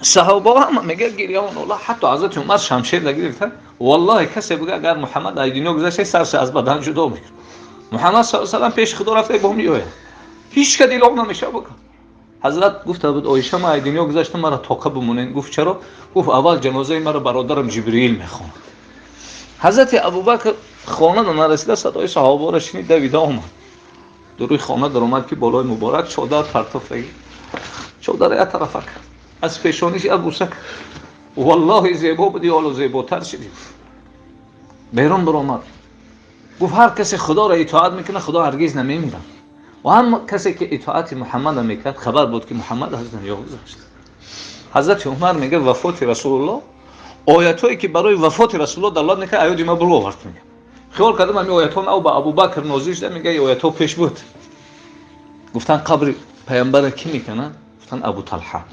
Саҳобаҳо ҳама мега гирья нола, ҳатто ҳазрати Умар шамшер нагирифта. Валлоҳи, касе буга, агар Муҳаммад аз дунё гузашта, сарша аз бадан ҷудо мекунад. Муҳаммад с салам пеши Худо рафта бо меояд, ҳеч ка дилоқ намеша бука. Ҳазрат гуфта буд: «Оиша, ма аз дунё гузашта, мара тоқа бимонед». Гуфт: «Чаро?» Гуфт: «Аввал ҷанозаи маро бародарам Ҷибриил мехонад». Ҳазрати Абубакр хона нарасида, садои саҳобаро шунид, давида омад, дуруи хона даромад, ки болои муборак чодар партофтагӣ. Чодара як тарафа кард, аз пешониш як буса кард. «Валлоҳи, зебо буди, ҳоло зеботар шудӣ». Берун баромад, гуфт: «Ҳар касе Худоро итоат мекунад, Худо ҳаргиз намемирад ва ҳам касе ки итоати Муҳаммадро мекард, хабар буд, ки Муҳаммад аз дунё гузашт». Ҳазрати Умар мега: «Вафоти Расулулло, оятҳое ки барои вафоти Расулулло далолат мекард, аёди ма буру овард». Мега: «Хиёл кардам, ҳамин оятҳо нав ба Абубакр нозил шуда». Мега: «Оятҳо пеш буд». Гуфтан: «Қабри паямбара кӣ мекунад?» Гуфтан: «Абу Талҳа».